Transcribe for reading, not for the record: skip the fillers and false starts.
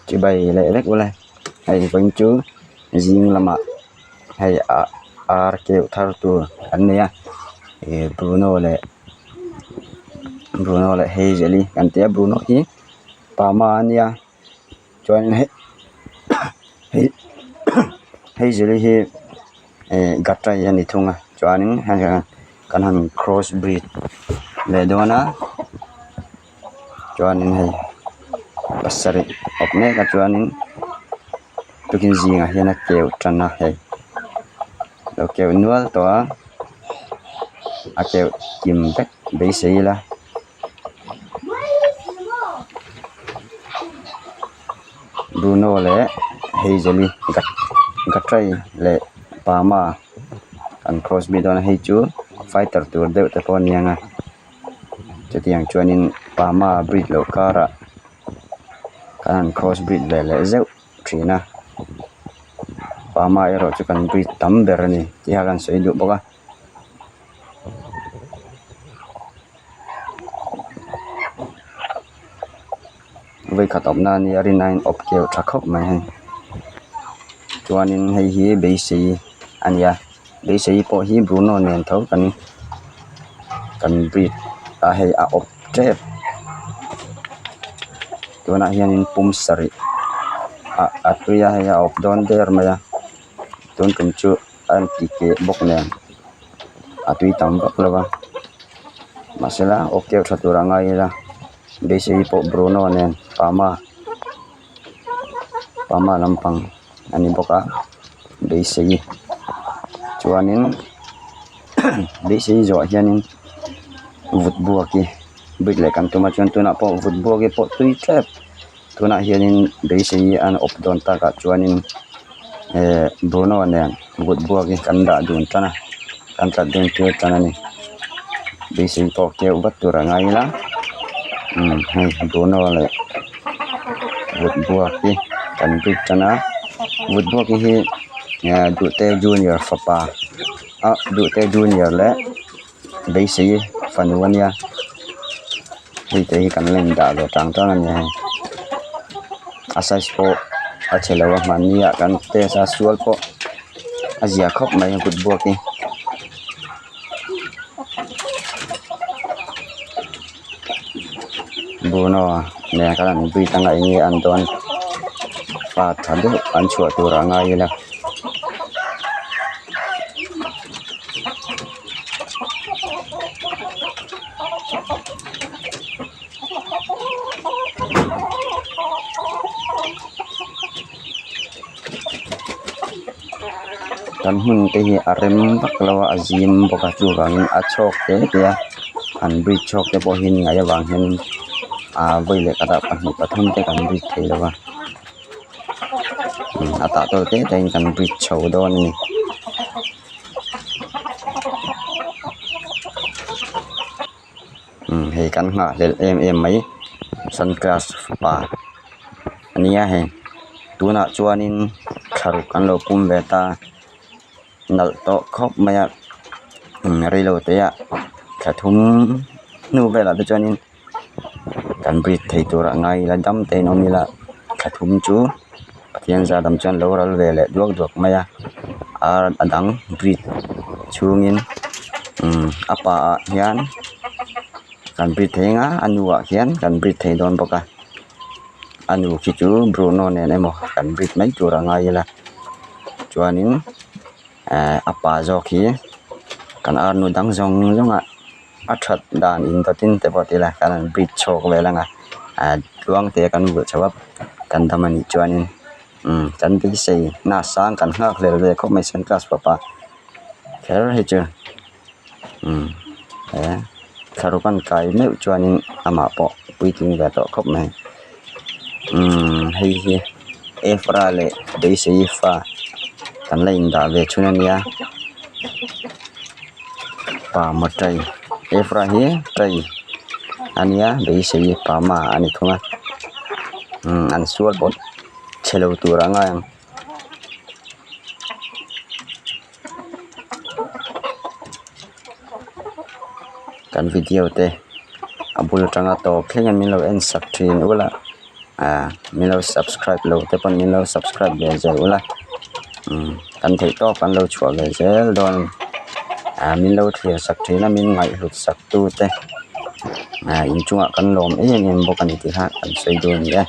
Chibai leh vek ula hei vawiin chu zing lamah hei ah ar keuh thar tur an nei a ih bruno leh bruno leh hazel-i kan tia bruno hi pama a nia chuanin hei hei hazel-i hi ih gattai a ni thung a chuanin hei kan han cross breed leh dawn a. Chuanin hei pasarih awp mek a chuanin tukin zingah hian a keuh tan a hei lo keuh nual tawh a a keuh kim vek beisei ila. Bruno leh Hazel-i Gatrai leh Pama an cross bik dawn a hei chu fighter tur deuh te pawh a ni ang a. Chutiang chuanin Pama breed loh karah kan han cross breed ve leh zeuh thin a Pama erawh chu kan breed tam ber a ni tih kha kan sawi duh bawk a. Vawikhat awmna a nia rin aiin awp keuh tha khawp mai hei chuanin hei hi beisei a nia beisei pawh hi Bruno nen tho kan kan breed a hei a awp tep tunah hianin pum sarih ah a tui a hei a awp dawn der mai a tun tum chu a inti keh bawk nen a tui tam vak lo va mahsela awp keuh tha tur a ngai ila. Beisei pawh Bruno nen Pama Pama lampang a ni bawk a beisei chuanin beisei zawh hianin vut buak hi bik leh kan tum a chuan tunah pawh vut buak hi pawh tui tep tunah hianin beisei an awp dawn takah chuanin eh Bruno nen vut buak hi kan dah dun tan a kan tlat dun tir tan a ni. Beisei pawh keuh vat tur a ngai ila umm hei Bruno leh vut buak hi kan bik tan a vut buak hi eh Duhte junior fapa ah Duhte junior leh beisei fanu a nia hei te hi kan la indah ve tang tang a ni hei a size pawh a chhe lo a hmanni ah kan test a sual pawh a zia khawp mai a kut buak hi. Bruno nen khan an bridge anga eng nge an dawn fa tha deuh an chhuah tur ah ngai ila. Kan hmun te hi a rem vak lo a a zim bawk a chuvangin a chhawk te te a an bridge chhawk te pawh hi ngaih avang hian ah vawi leh khatah pahnih pathum te kan bridge thei lo va a tah tawl te te in kan bridge chho dawn a ni. Umm hei kan nghahhlelh em em mai sunclass pa a nia hei tunah chuanin thlaruk an lo pum ve ta nalh tawh khawp mai a umm reilo te ah thla thum hnu velah te chuanin kan breed thei turah ngai ila dam te in awm ila thla thum chu Pathian zat ang chuan lo ral ve leh duak duak mai a ar a dang breed chhungin umm a pa ah hian kan breed thei ang a a nu ah hian kan breed thei dawn bawk a a nu khi chu Bruno nen emaw kan breed mai tur a ngai ila chuanin eh a pa zawk hi kan ar nu dang zawng zawng ah a that dan in dawtin te pawh ti ila kan han breed chhuak vel ang a ah tluang te kan vulh chho a kan dam anih chuanin umm kan beisei hna sang kan nghak hlel ve khawp mai chuan class papa kher hi chu umm he thlaruk an kai meuh chuanin amah pawh puitling ve tawh khawp mai umm hei hi Efra leh beisei fa kan la indah ve chhun ania pa maw tai Efra hi tai ania beisei pa ma a ni thung a umm an sual pawh chhe lo tur a ngai ang. Kan video te a bul atanga tawp thleng in min lo en sak thin ula. Ahh min lo subscribe lo te pawn min lo subscribe ve zel ula umm kan theih tawp kan lo chhuah ve zel dawn a ni ahh min lo thlir sak thin a min ngaihhlut sak tu te ahh inchungah kan lawm em em bawk a ni tih kha kan sawi duh a ni e.